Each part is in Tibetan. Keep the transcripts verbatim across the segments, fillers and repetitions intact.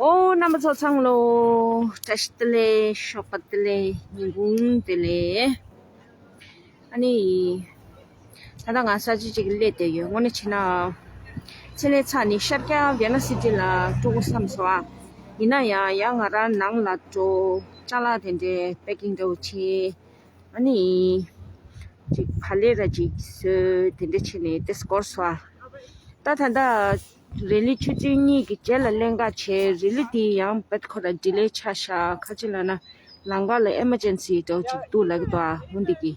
ཨོ། རྣམ་པ་ཚོ་ཚང་མ་ལོ། བཀྲ་ཤིས་བདེ་ལེགས། ཞོགས་པ་བདེ་ལེགས། ཉིན་གུང་བདེ་ལེགས། ཨ་ནི། ད་ལྟ་ང་ས་ཆ་གཅིག་སླེབས་བསྡད་ཡོད། དངོས་གནས་བྱས་ན། ཆེད་ལས་ཚ་ནི་ཤར་རྒྱག་ཝི་ཡེ་ན་སི་ཊི་ལ་འགྲོ་དགོས་བསམ་སོང་ཨ། ཡིན་ན་ཡང་ཡང་ང་རང་ནང་ལ་འགྲོ། ཅ་ལག་དེ་འདྲའི་པེ་ཀིང་འདྲ་བོ་བྱས། ཨ་ནི། ཅིག་བག་ལེབ་ར་ཅིག་བཟོས། དེ་འདྲ་བྱས་ནས་ཏོག་ཙམ་འགོར་སོང་ཨ། ད་ད་ལྟ་རི་ལི་ཆུ་ཚོད་གཉིས་ཀྱི་རྗེས་ལ་ལེན་ག་བྱས། རི་ལི་དེ་ཡང་བེད་ཁོ་ར་ཌི་ལེ་ཆགས་ཤག་ཁ་ཅིག་ལབ་ན་ལམ་ཁ་ལ་ཨེ་མར་ཇེན་སི་འདྲ་བོ་ཅིག་འདུག་ལབ་ཀྱི་འདུག་ཨ། འོ་འདི་གི།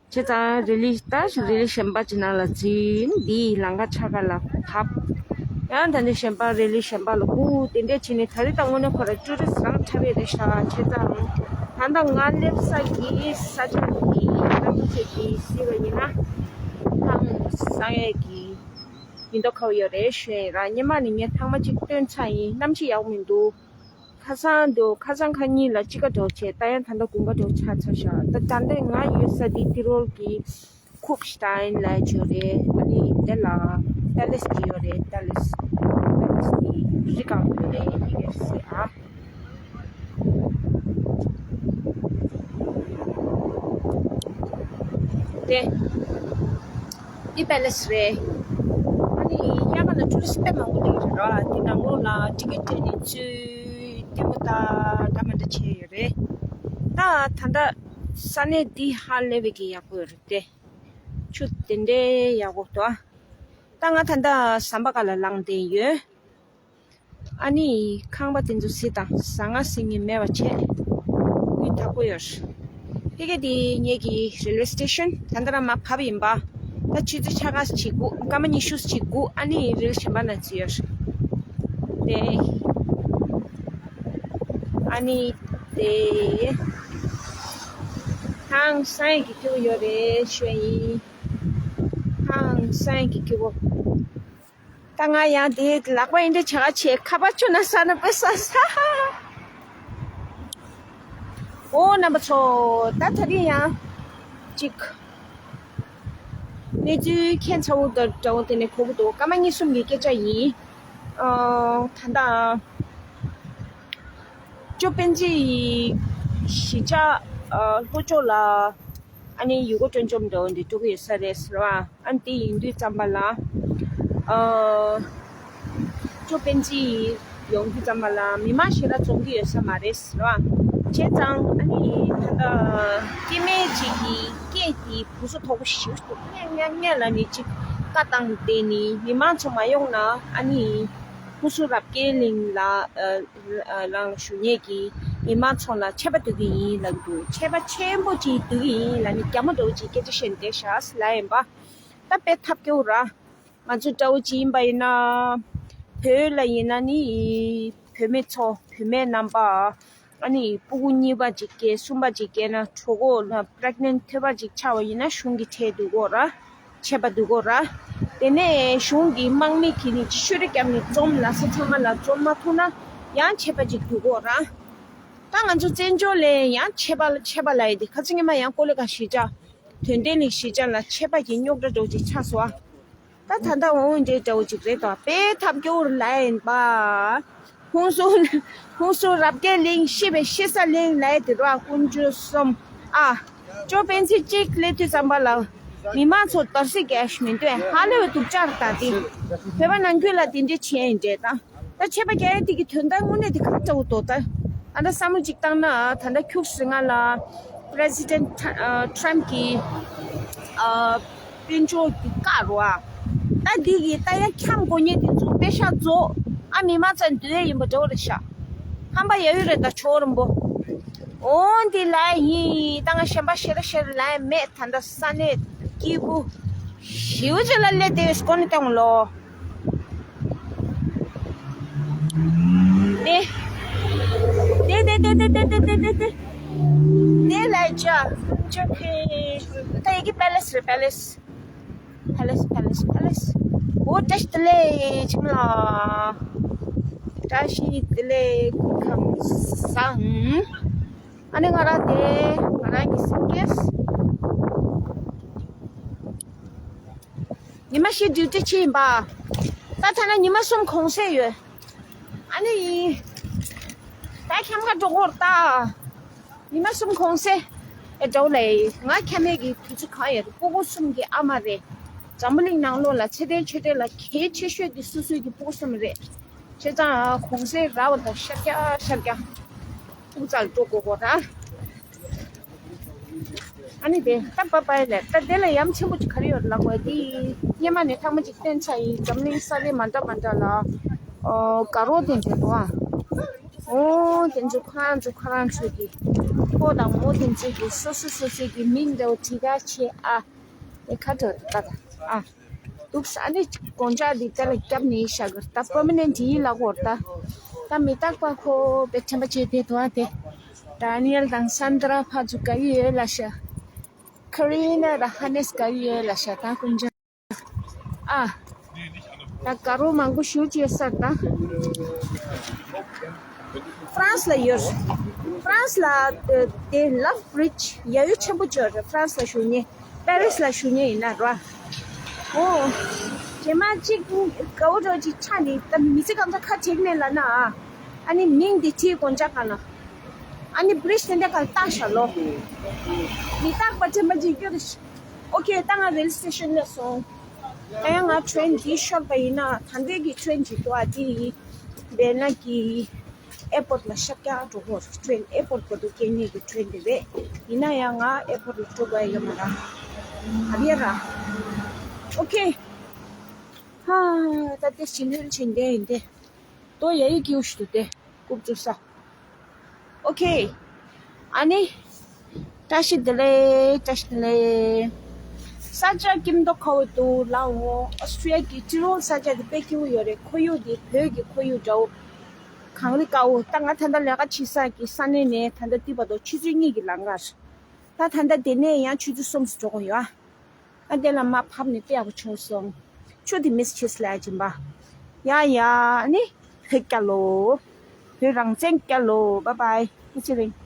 བྱས་ཙང་རི་ལི་ད་རི་ལི་གཞན་པ་ཅིག་ནང་ལ་འཛུལ། འདིའི་ལམ་ཁ་ཆགས་ཁ་ལ་བབས། ཡང་ད་ནི་གཞན་པ་རི་ལི་གཞན་པ་ལ་སྒུག་དེ་འདྲས་བྱས་ནས། ད་རེས་ད་དངོས་གནས་ཁོ་ར་ཊུ་རི་སི་ཊི་རང་འཁྲབ་ཡས་རེད་ཤག་བྱས་ཙང་ད་ལྟ་ང་སླེབས་ས་གི་ས་ཆ་འདི་རྣམ་པ་ཚོས་ཀྱིས་གཟིགས་པ་ཡིན་ན། ཧང་སང་ཡས་ཀྱི་ཉིན་ཐོ་ཁ་བོ་ཡོད་རེད་ཞུ་ཡས་ཡིན་ར། སྔོན་མ་ནས་ངས་ཐེངས་མ་གཅིག་སྟོན་ཚར་ཡིན། གནམ་གཤིས་ཡག་པོ་མི་འདུག་ཁ་སང་དུ་ཁ་སང་ཁ་གཉིས་ལ་དཔྱིད་ཀ་འདྲ་བོ་བྱས། ད་ཡང་ད་ལྟ་དགུན་ཁ་འདྲ་བོ་ཆགས་ཚར་ཤག་ད་ད་ལྟ་ང་ཡོད་ས་འདི་ཏི་རོལ་གྱི་ཁུག་སི་ཊེན་ལབ་ཡས་ཅིག་ཡོད་རེད། ཨ་ནི་དེ་ལ་པེ་ལེ་སི་ཅིག་ཡོད་རེད། པེ་ལེ་སི། པེ་ལེ་སི་དེ་རི་སྒང་ཡོད་རེད། ཡི་གེ་སི་ཨ། དེ། འདི་པེ་ལེ་སི་རེད། ཨ་ནི་དབྱར་ཁ་ལ་ཊུ་རི་སི་ཊི་དཔེ་མང་པོ་སླེབས་ཀྱི་རེད་ར། འདི་ནང་ལོགས་ལ་ཊི་ཀེ་ཊི་སྤྲད་ནས་ཚུར་ལྟད་མོ་ལྟ་འདྲ་མི་འདྲ་བྱས་ཡོད་རེད། ད་ད་ལྟ་ས་གནས་འདི་ཧ་ལས་པའི་གི་ཡག་པོ་ཡོད་རེད་དེ། ཆུ་དེ་འདྲའི་ཡག་པོ་འདུག་ཨ། ད་ང་ད་ལྟ་ཟམ་པ་སྒང་ལ་ལངས་བསྡད་ཡོད། ཨ་ནི་ཁང་པ་དེ་ཚོ་གཟིགས་དང་། ཟ་ང་ཟིང་ངེ་མེད་པ་བྱས། སྐྱིད་པོ་ཡོད། ཕ་གི་དེ་ངེད་ཀྱི་རེལ་ཝེ་སི་ཊེ་ཤན། ད་ལྟ་རང་མར་བབས་ཡིན་པ། ད་ཆུ་ཚོད་ཕྱེད་ཀ་ཅིག་སྒུག་སྐར་མ་ཉི་ཤུ་ཅིག་སྒུག་ཨ་ནི་རི་ལི་གཞན་པ་ནང་ཚུད་ཡོད་རེད། ཨ་ནི་དེ། ཧང་སང་ཡས་ཀྱི་སྐྱིད་པོ་ཡོད་རེད་ཞུ་ཡ་ཡིན། ཧང་སང་ཡས་ཀྱི་སྐྱིད་པོ། ད་ང་ཡང་དེ་ལག་པ་འདི་འདྲ་བྱ་ག་བྱས། ཁ་པར་ཆུ་ན་ས་ན་པེ་ས་ས། ཨོ་རྣམ་པ་ཚོ། ད་ད་རིང་ཡང་ཅིག་གནས་ཚུལ་ཁྱད་མཚར་པོ་འདྲ་བོ་དེ་ནས་གོ་གི་འདུག་སྐར་མ་གཉིས་གསུམ་གྱི་སྐད་ཆ་ཡིན། ཨ། ད་ལྟ་ཅོ་པན་ཙི་གཞིས་ཆགས་ཨ་ལྷོ་ཕྱོགས་ལ་ཨ་ནི་ཡུལ་སྐོར་སྤྲོ་འཆམ་འདྲ་བོ་འདི་འགྲོ་གི་ཡོད་ས་རེད་ཟེར་བ། ཨ་ནི་དེ་ཡིན་དུས་ཙམ་པ་ལ། ཨ། ཅོ་པན་ཙི་ཡོང་དུས་ཙམ་པ་ལ་མི་མང་ཞེ་དྲག་འཛོམས་ཀྱི་ཡོད་ས་མ་རེད་ཟེར་བ། བྱས་ཙང་ཨ་ནི་ད་ལྟ་སྐྱེ་དམན་ཅིག་གི་སྐད་དེ་ཕུང་སོ་མཐོ་པོ་ཞེ་པོ་འདུག་སྔོན་སྔོན་སྔོན་ལ་ནི་ཅིག་བཀའ་བཏང་བསྡད་ནི་མི་མང་ཚོ་མ་ཡོང་ན། ཨ་ནི་ཧུན་སུར་རབ་རྒྱས་གླིང་ལ། ཨ། ཨ། རང་ལ་ཞུ་མཁན་གྱི་མི་མང་ཚོ་ལ་ཆད་པ་གཏོང་གི་ཡིན་ལབ་འདུག་ཆད་པ་ཆེན་པོ་ཅིག་གཏོང་གི་ཡིན་ལབ་ནས་རྒྱ་མོ་འདྲ་བོ་ཅིག་སྐད་ཆ་བཤད་བསྡད་ཤག་ཟེར་ལབ་ཡིན་པ། ད་དཔེ་ཐབས་སྐྱོ་བོ་ར། ང་ཚོ་འདྲ་བོ་ཅིག་ཡིན་པ་ཡིན་ན། བོད་ལ་ཡིན་ན་ནི་བུད་མེད་ཚོ། བུད་མེད་རྣམ་པ། ཨ་ནི་སྤུ་གུ་གཉིས་པ་ཅིག་སྐྱེས། གསུམ་པ་ཅིག་སྐྱེས་ན་གྲོད་ཁོག་ལ་པི་རེག་ནེན་ཊི་འཐོར་བ་ཅིག་ཆགས་པ་ཡིན་ན་གཞུང་གི་ཁྲལ་བསྡུ་དགོས་ར། ཆད་པ་བསྡུ་དགོས་ར། དེ་ནས་གཞུང་གི་དམག་མི་གིས་ནི་ཅིག་ཤུ་རུ་བརྒྱབ་ནས་འཛོམས། ལ་ས་ཚང་མ་ལ་འཛོམས་མ་ཐུབ་ན་ཡང་ཆད་པ་ཅིག་བསྡུ་དགོས་ར། ད་ང་ཚོ་བཙན་བྱོལ་ལ་ཡང་ཆད་པ་ལ་ཆད་པ་ལབ་ཡས་དེ། ཁ་སང་ཉི་མ་ཡང་ཀོ་ལི་གྷལ་གཞིས་ཆགས། དོན་ལྡན་གླིང་གཞིས་ཆགས་ལ་ཆད་པ་གི་རྙོག་དྲ་འདྲ་བོ་ཅིག་ཆགས་སོང་ཨ། ད་ད་ལྟ་འོང་འདྲའི་འདྲ་བོ་ཅིག་རེད་དོ། དཔེ་ཐབས་སྐྱོ་བོ་ལབ་ཡིན་པ། ཧུན་སུར། ཧུན་སུར་རབ་རྒྱས་གླིང་། ཤི་བའི་ཤི་ས་གླིང་ལབ་ཡས་དེ་རོ། ཀུན་སྤྱོད་གསུམ་ཨ། ཅོ་པན་ཙི་གཅིག་སླེབས་དུས་ཙམ་པ་ལ་མི་མང་ཚོ་རྡོར་སེམས་རྒྱག་ཤེས་མི་འདུག་ཧ་ལས་པའི་སྡུག་ཅག་རེད་ད་དེ། བོད་པ་ནང་ཁུལ་ལ་དེ་འདྲ་བྱས་ཡིན་འདྲ་ད། ད་ཆད་པ་རྒྱག་ཡས་དེ་གི་དོན་དག་དངོས་གནས་དེ་ག་འདྲ་བོ་འདུག་ད་ཨ་ད་བསམ་བློ་ཅིག་བཏང་ན། ད་ལྟ་ཁྱུག་ཟིང་ང་ལ་པི་རེ་སི་ཌེན་ཊི་ཊ་རམ་གྱི་ཨ་དཔལ་འབྱོར་གྱི་བཀའ་རོ་ཨ། ད་འདི་གི་ད་ཡ་འཁྱམ་དགོས་མཁན་དེ་ཚོ་པེ་ཤག་རྫོགས་ཨ། མི་མང་ཚང་འདུལ་ཡས་ཡིན་པ་འདྲ་བོ་རེད་ཤག་ཧམ་པ་ཡ་ཡོད་རེད་ད་ཇོ་བོ་རིན་པོ། འོ་འདི་ལ་ཡིན། ད་ང་གཞན་པ་ཤེར་ཤེར་ལ་ཡ་མེད། ད་ལྟ་ས་གནས་སྐྱིད་པོ་ཞེ་པོ་ཅིག་ལ་སླེབས་བསྡད་ཡོད་སྐོར་ནས་བཏང་ལོ། དེ། དེ་དེ་དེ། དེ་ལ་ཅ། ཅ་ཁེ། ད་ཡི་གེ་པེ་ལེ་སི་རེད། པེ་ལེ་སི། པེ་ལེ་སི། པེ་ལེ་སི། པེ་ལེ་སི། འོ་བཀྲ་ཤིས་བདེ་ལེགས་ཁྱིམ་ལ། བཀྲ་ཤིས་བདེ་ལེགས། སྐུ་ཁམས་བཟང་། ཨ་ནི་ང་རང་དེ་ང་རང་གི་སུཊ་ཀེ་སི། ཉི་མ་བཞི་ཌིའུ་ཊི་ཕྱིན་པ། ད་ཐ་ན་ཉི་མ་གསུམ་གུང་སེང་ཡོད། ཨ། ནི་ད་ཁྱམས་ཁ་འགྲོ་གོར་ད། ཉི་མ་གསུམ་གོང་སེ། ཨེ་འགྲོ་ལེ། ང་ཁྱམས་མེད་ཀྱི་དུས་ཚོད་གང་ཡོད། སྤུ་གུ་གསུམ་གྱི་ཨ་མ་རེད། འཛམ་བུ་གླིང་ནང་ལོགས་ལ་ཚེ་བརྟན་ཆོས་སྒྲོན་ལ་གལ་ཆེ་ཤོས་དེ་སོ་སོའི་གི་སྤུ་གུ་གསུམ་རེད། བྱས་ཙང་གོང་སེ་ར་བ་དང་ཤར་རྒྱག་ཤར་རྒྱག་སྤུ་གུ་རྩལ་འགྲོ་གོ་གོ་ད། ཨ་ནི་དེ་ད་པ་པའི་ལས་ད་དེ་ལ་ཡ་མཚན་པོ་ཅིག་ག་རེ་ཡོད་ལབ་དགོས་དེ། སྔོན་མ་ནས་ཐེངས་མ་གཅིག་བསྟན་ཚར་ཡིན། འཛམ་གླིང་ས་གནས་མ་འདྲ་མ་འདྲ་ལ་ཨོ་དགའ་རོགས་དེ་འདྲ་འདུག་ཨ། ཨོ་དེ་ཚོ་ཁོ་རང་ཚོ་ཁོ་རང་ཚོ་གི་ཕོ་དང་མོ་དེ་ཚོ་གི་སོ་སོ་སོ་སོ་གི་མིང་འདྲ་བོ་བྲིས་ཁ་ཆེ་ཨ། དེ་ཁ་དྲོ་ད་ད་ཨ། འདུག་ས་ནི་དགོང་ཇ་འདི་དེ་ལ་བརྒྱབ་ནས་བཞག་གི་ད་པར་མ་ནེན་ཊི་ཡིན་ལབ་དགོས་རེད་ད། ད་མི་རྟག་པ་ཁོ་པའི་དྲན་པ་བྱས་དེ་དུ་ཨ་དེ། ད་ནི་ཡལ་དང་སན་དྲ་ཕ་ཚོ་ག་ཡི་ཡོད་ལ་ཤ། ཁ་རི་ན་ར་ཧ་ནེས་ག་ཡི་ཡོད་ལ་ཤ་ད་དགོང་ཇ། ཨ། ད་དགའ་རོགས་མང་པོ་ཞུ་བྱས་ས་ད། ཧྥ་རན་སི་ལ་ཡོད། ཧྥ་རན་སི་ལ་དེ་ལབ་བྷི་རིཇ་ཡ་ཡོ་ཆེན་པོ་ཅིག་ཡོད་རེད། ཧྥ་རན་སི་ལ་བཞུགས་མཁན། པེ་རི་སི་ལ་བཞུགས་མཁན་ཡིན་ན་ར། ཨོ། རྗེས་མ་གཅིག་དགའ་བོ་འདྲ་ཅིག་ཆགས་ནས་ད་མི་ཚེ་གང་ཚ་ཁ་བྲལ་ནས་ལབ་ན་ཨ། ཨ་ནི་མིང་དེ་བྲིས་དགོང་ཇ་ག་ན། ཨ་ནི་བྷི་རིཇ་དེ་འདྲ་ག་ལ་བཏགས་ཤག་ལོ། མི་རྟག་པ་དྲན་པ་ཅིག་སྐྱོ་རེད། ཨོ་ཁེ། ད་ང་རེལ་ཝེ་སི་ཊེ་ཤན་ལ་སོང་། ད་ཡང་ང་ཊེ་རེན་འདི་ཤོར་བ་ཡིན་ན་ད་ལྟའི་གི་ཊེ་རེན་འདི་འདུག་ཨ། འདི་ཡིན། སྦེར་ན་གི་ཨེར་པོར་ཊི་ལ་ཤར་རྒྱག་འགྲོ་གོ། ཊེ་རེན་ཨེར་པོར་ཊི་བར་དུ་སྐྱེལ་མཁན་གི་ཊེ་རེན་འདི་རེད། ཡིན་ན་ཡང་ང་ཨེར་པོར་ཊི་ལ་འགྲོ་དགོས་ཡ་ཡོད་མ་རེད། ཨ་བི་ཡ་ར། ཨོ་ཁེ། ཧ། ད་དེ་ཕྱི་ལོགས་ཕྱིན་བསྡད་ཡིན་ཏེ། ཏོ་ཡ་ཡི་ཀིའུ་ཤི་ཏུ་ཏེ། རྐུབ་བཅུག་ས། ཨོ་ཁེ། ཨ་ནི། བཀྲ་ཤིས་བདེ་ལེགས། བཀྲ་ཤིས་བདེ་ལེགས། ས་ཆ་སྐྱིད་མདོག་ཁ་པོ་འདུག་ལའོ། ཨོ་སི་ཊྲི་ཡ་གི་ཊི་རོལ་ས་ཆ་དེ་དཔེ་སྐྱིད་པོ་ཡོད་རེད། ཁོར་ཡུག་དེ་བོད་ཀྱི་ཁོར་ཡུག་འདྲ་བོ། གངས་རི་དཀར་པོ། ད་ང་ད་ལྟ་ལས་ཀ་བྱེད་ས་གི་ས་གནས་ནས་ད་ལྟ་འདི་བར་དུ་ཆུ་ཚོད་གཉིས་ཀྱི་ལམ་ཁ་རེད། ད་ད་ལྟ་དེ་ནས་ཡང་ཆུ་ཚོད་གསུམ་ཙམ་འགྲོ་གི་ཡོད་ཨ། ཨ་དེ་ལ་མར་བབས་ནས་དཔེ་ཡག་པོ་བྱུང་སོང་། ཆུ་དེ་མིས་བྱེད་ལ་སྦྱིན་པ། ཡ་ཡ་ནི། བོད་རྒྱལ་ལོ། བོད་རང་བཙན་རྒྱལ་ལོ། བཱའི་བཱའི། ཨི་ཚེ་རིང་།